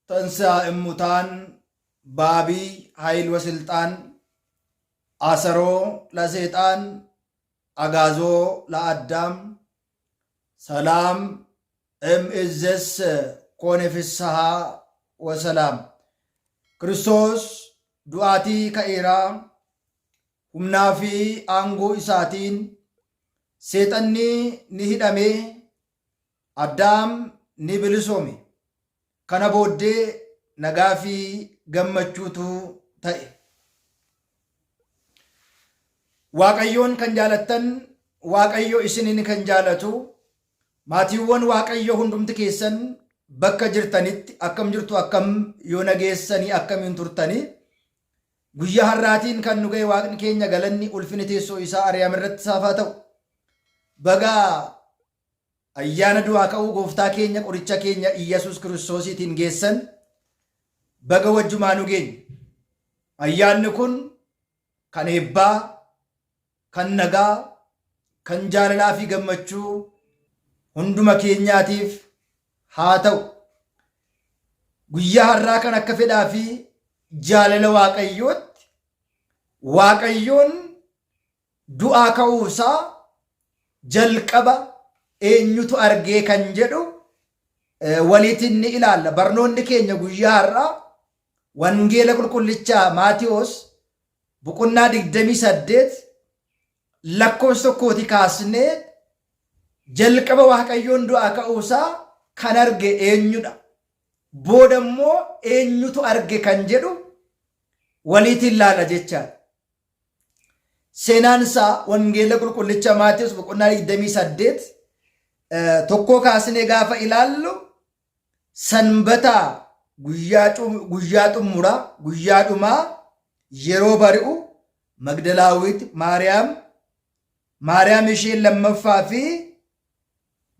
ተንሥአ እሙታን በዐቢይ ኃይል ወሥልጣን አሰሮ ለሰይጣን አግዓዞ ለአዳም ሰላም እምይእዜሰ ኮነ ፍስሐ ወሰላም። Kiristoos du'aatii ka'eera, humnaa fi aangoo isaatiin seexanni ni hidhame, Addaam ni bilisoome. Kana booddee nagaa fi gammachuutu ta'e. Waaqayyoon kan jaalattan, Waaqayyo isiniin kan jaalatu, maatiiwwan Waaqayyo hundumti keessan bakka jirtanitti akkam jirtu, akkam yoo nageessanii, akkamiin turtanii? Guyyaa har'aatiin kan nu ga'e Waaqni keenya galanni ulfini teessoo isaa Ariyaam irratti isaaf haa ta'u. Baga ayyaana du'aa ka'uu gooftaa keenya qoricha keenya Iyyasuus Kiristoosiitiin geessan, baga wajjumaa nu geenye. Ayyaanni kun kan eebbaa, kan nagaa, kan jaalalaa fi gammachuu hunduma keenyaatiif haa ta'u. Guyyaa har'aa kan akka fedhaa fi jaalala Waaqayyootti Waaqayyoon du'aa ka'uu isaa jalqaba eenyutu argee kan jedhu waliitiin ni ilaalla. Barnoonni keenya guyyaa har'aa Wangeela Qulqullichaa Maatiyoos boqonnaa 28 lakkoofsa tokkooti kaasnee jalqaba Waaqayyoon du'aa ka'uusaa kan arge eenyudha? Booda immoo eenyutu arge kan jedhu waliitiin ilaalla jechaadha. Seenaan isaa Wangeela Qulqullicha Maatiyoos boqonnaa 28 tokkoo kaasnee gaafa ilaallu, sanbata guyyaa xumuraa, guyyaa dhumaa, yeroo bari'u Magdalaawit Maariyaam, Maariyaam isheen lammaffaa fi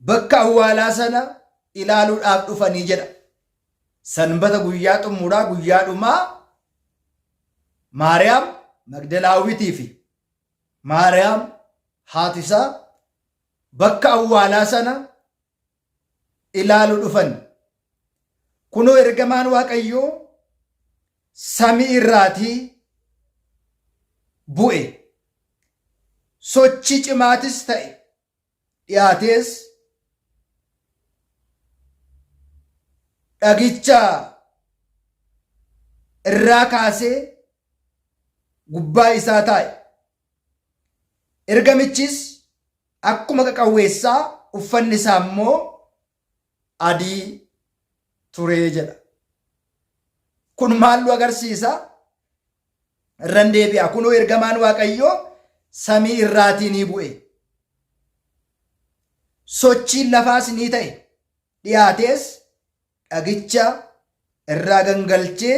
bakka awwaalaa sana ilaaluudhaaf dhufanii jedha. Sanbata guyyaa xumuraa, guyyaa dhumaa, Maariyaam Magdalaawitii fi Maariyaam haati isaa bakka awwaalaa sana ilaaluu dhufan. Kunoo ergamaan Waaqayyoo samii irraatii bu'e. Sochii cimaatis ta'e, dhiyaatees dhagicha irraa kaasee gubbaa isaa taa'e. Ergamichis akkuma qaqawweessaa, uffanni isaa immoo adii ture jedha. Kun maal nu agarsiisa? Irran deebi'a. Kunoo ergamaan Waaqayyoo samii irraatii ni bu'e. Sochiin lafaas ni ta'e. Dhiyaatees dhagicha irraa gangalchee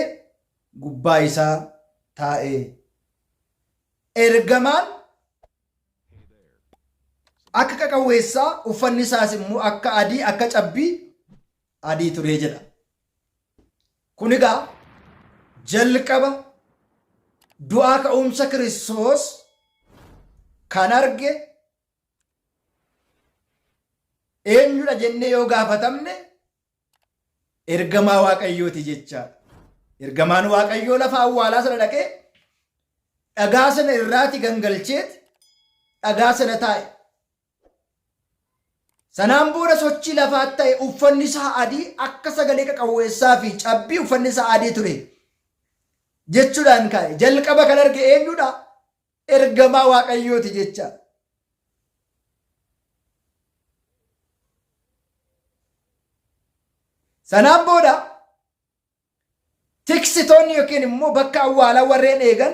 gubbaa isaa taa'e. Ergamaan akka qaqawweessaa, uffanni isaas immoo akka adii, akka cabbii adii ture jedha. Kun egaa jalqaba du'aa ka'umsa Kiristoos kan arge eenyudha jennee yoo gaafatamne, ergamaa Waaqayyooti jechaadha. Ergamaan Waaqayyoo lafa awwaalaa sana dhaqee dhagaa sana irraati gangalcheet dhagaa sana taa'e. Sanaan booda sochii lafaa ta'e, uffanni isaa adii akka sagalee qaqawweessaa fi cabbii, uffanni isaa adii ture jechuudhaan kaa'e. Jalqaba kan arge eenyudha? Ergamaa Waaqayyooti jecha. Sanaan booda tiksitoonni yookiin immoo bakka awwaalaa warreen eegan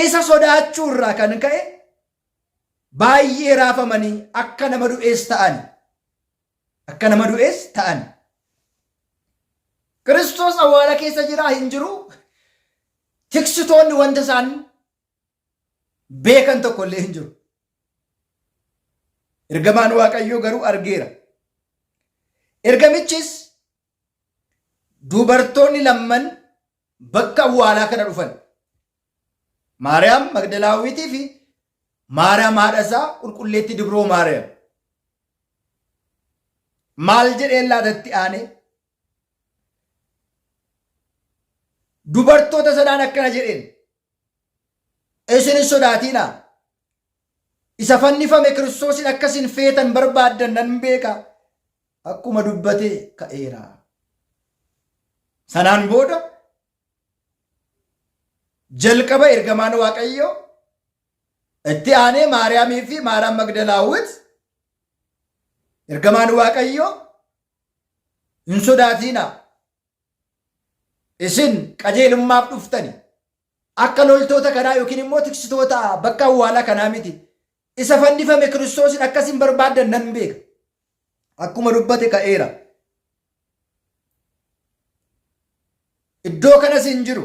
isa sodaachuu irraa kan ka'e baay'ee raafamanii akka nama du'ees ta'an. Akka nama du'ees ta'an. Kiristoos awwaala keessa jiraa hin jiru? Tiksitoonni wanta isaan beekan tokko illee hin jiru. Ergamaan Waaqayyoo garuu argeera. Ergamichis dubartoonni lamman bakka awwaalaa kana dhufan. Maariyaam Magdalaawiitii fi Maariyaam haadha isaa qulqulleettii Dubroo Maariyaam. Maal jedheen laata itti aanee? Dubartoota sanaan akkana jedheen. Isin hin sodaatinaa. Isa fannifame Kiristoosin akka isin feetan barbaaddan nan beeka. Akkuma dubbate ka'eera. Sanaan booda jalqaba ergamaan Waaqayyoo itti aanee Maariyaamii fi Maariyaam Magdalaawwit ergamaan Waaqayyoo hin sodaatinaa. Isin qajeelummaaf dhuftani. Akka loltoota kanaa yookiin immoo tiksitoota bakka awwaalaa kanaa miti. Isa fannifame Kiristoosin akka isin barbaaddan nan beeka. Akkuma dubbate ka'eera. Iddoo kanas hin jiru.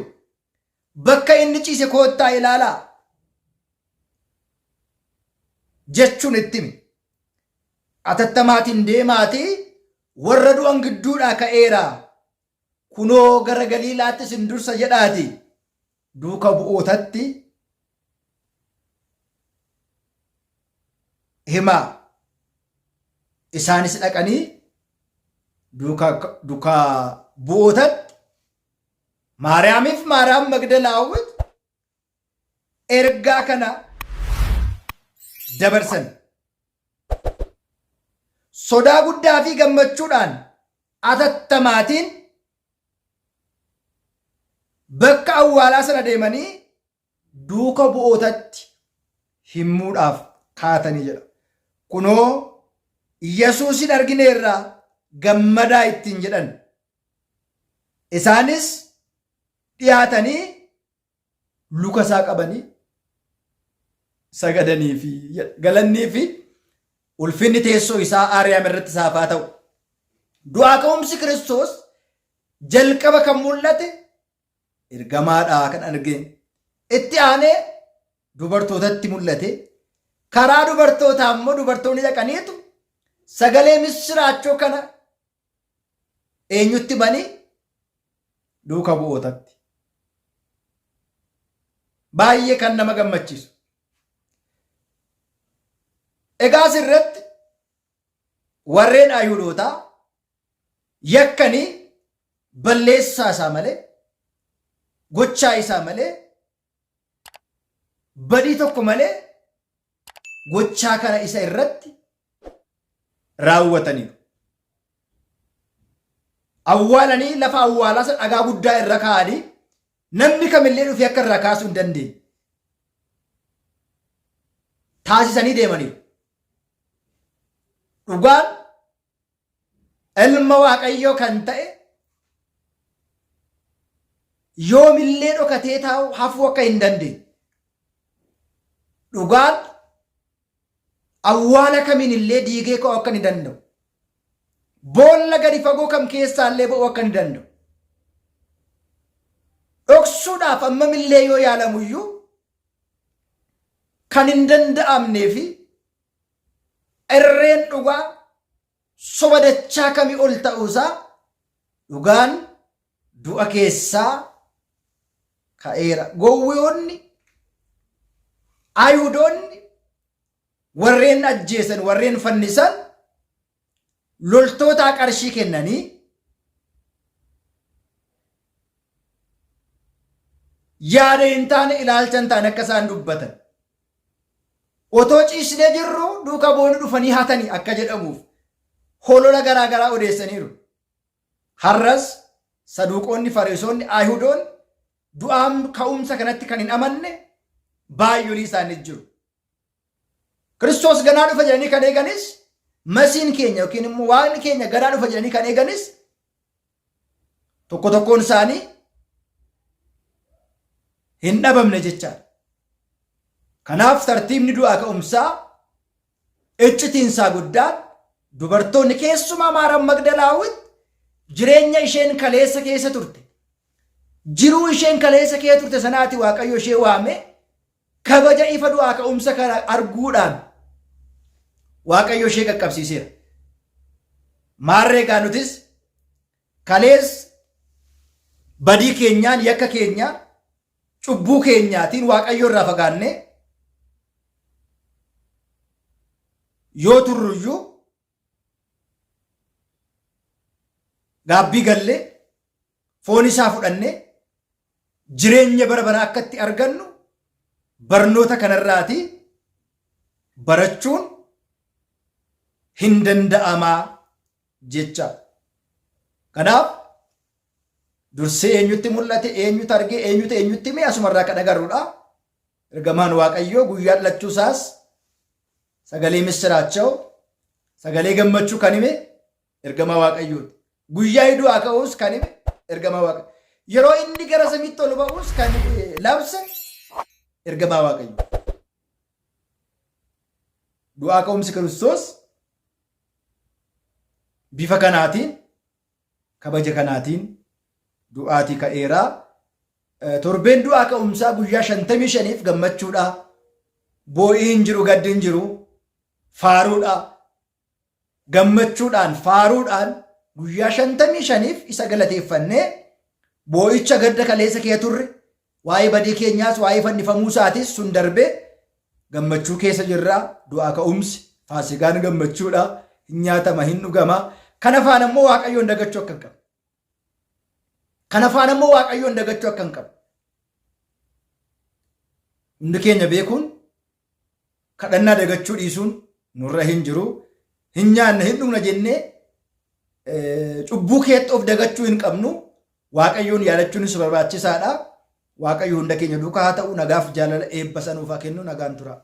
Bakka inni ciise koottaa ilaalaa. Jechuun itti himi. Atattamaatiin deemaatii warra du'an gidduudhaa ka'eera. Kunoo gara Galiilaatti isin dursa jedhaati duuka bu'ootatti himaa. Isaanis dhaqanii duuka bu'ootatti Maariyaamiif Maariyaam Magdalaawwit ergaa kana dabarsan. Sodaa guddaa fi gammachuudhaan atattamaatiin bakka awwaalaa sana deemanii duuka bu'ootatti himuudhaaf kaatanii jedha. Kunoo Yesuusin argineerra gammadaa ittiin jedhan. Isaanis dhiyaatanii luka isaa qabanii sagadanii fi galannii fi ulfinni teessoo isaa Aariyaam irratti isaaf haa ta'u. Du'aa ka'umsi Kiristoos jalqaba kan mul'ate ergamaadhaa kan argeen. Itti aanee dubartootatti mul'ate. Karaa dubartootaa immoo dubartoonni dhaqaniitu sagalee missiraachoo kana eenyutti himanii? Duuka bu'ootatti. Baay'ee kan nama gammachiisu. Egaa asirratti warreen Ayihudootaa yakkanii balleessaa isaa malee gochaa isaa malee badii tokko malee gochaa kana isa irratti raawwataniiru. Awwaalanii lafa awwaalaa sana dhagaa guddaa irra kaa'anii namni kamillee dhufee akka irraa kaasuu hin dandeenye taasisanii deemaniiru. Dhugaan ilma Waaqayyoo kan ta'e yoomillee dhokatee taa'u hafuu akka hin dandeenye. Dhugaan awwaala kamiin illee diigee ka'uu akka ni danda'u. Boolla gadi fagoo kam keessaa illee ba'uu akka ni danda'u. Dhoksuudhaaf ammamillee yoo yaalamuyyuu kan hin danda'amnee fi irreen dhugaa soba dachaa kamii ol ta'uusaa dhugaan du'a keessaa ka'eera. Gowwoonni Ayihudoonni warreen ajjeesan warreen fannisan loltootaa qarshii kennanii yaada hin taane ilaalcha hin taane akka isaan dubbatan Otoo ciisnee jirru duuka bu'oonni dhufanii hatani akka jedhamuuf holola garaa garaa odeessaniiru. Har'as Saduuqoonni, Fariisonni, Ayihudoonni du'aan ka'umsa kanatti kan hin amanne baay'olii isaanii jiru. Kiristoos ganaa dhufa jedhanii kan eeganis masiin keenya yookiin immoo waaqni keenya ganaa dhufa jedhanii kan eeganis tokko tokkoon isaanii hin dhabamne jechaadha. Kanaaf tartiibni du'aa ka'umsaa iccitiinsaa guddaan dubartoonni keessumaa Maariyaam Magdalaawit jireenya isheen kaleessa keessa turte jiruu isheen kaleessa keessa turte sanaati Waaqayyo ishee waame kabaja ifa du'aa ka'umsa kana arguudhaan Waaqayyo ishee qaqqabsiiseera. Maarree egaa nutis kalees badii keenyaan yakka keenya cubbuu keenyaatiin Waaqayyo irraa fagaannee yoo turruyyuu Gaabbii gallee foon isaa fudhannee jireenya bara baraa akka itti argannu barnoota kanarraati barachuun hin danda'amaa jecha. Kanaaf dursee eenyutti mul'ate, eenyutu arge, eenyutu eenyutti hime asumarraa kan agarrudha. Ergamaan Waaqayyoo guyyaa dhalachuu isaas sagalee missiraachoo, sagalee gammachuu kan hime ergamaa Waaqayyooti. Guyyaa du'aa ka'uus kan hime ergamaa Waaqayyo. Yeroo inni gara samiitti ol ba'uus kan labse ergamaa Waaqayyo. Du'aa ka'umsi Kiristoos bifa kanaatiin kabaja kanaatiin du'aatii ka'eera. Torbeen du'aa ka'umsaa guyyaa 55f gammachuudha. Boo'ii hin jiru, gaddi hin jiru. Faaruudha. Gammachuudhaan, faaruudhaan guyyaa 55f isa galateeffannee boo'icha gadda kaleessa kee turre waa'ee badii keenyaas waa'ee fannifamuu isaatis sun darbee gammachuu keessa jirra. Du'aa ka'umsi faasigaan gammachuudha. Hin nyaatama, hin dhugama. Kana faana immoo Waaqayyoon dagachuu akka hin qabne. Kana faana immoo Waaqayyoon dagachuu akka hin qabne. Hundi keenya beekuun kadhannaa dagachuu dhiisuun nurra hin jiru. Hin nyaanna hin dhugna jennee cubbuu keetti of dagachuu hin qabnu. Waaqayyoon yaadachuunis barbaachisaadha. Waaqayyo hunda keenya duukaa haa ta'u nagaaf jaalala eebba sanuuf haa kennu nagaan tura.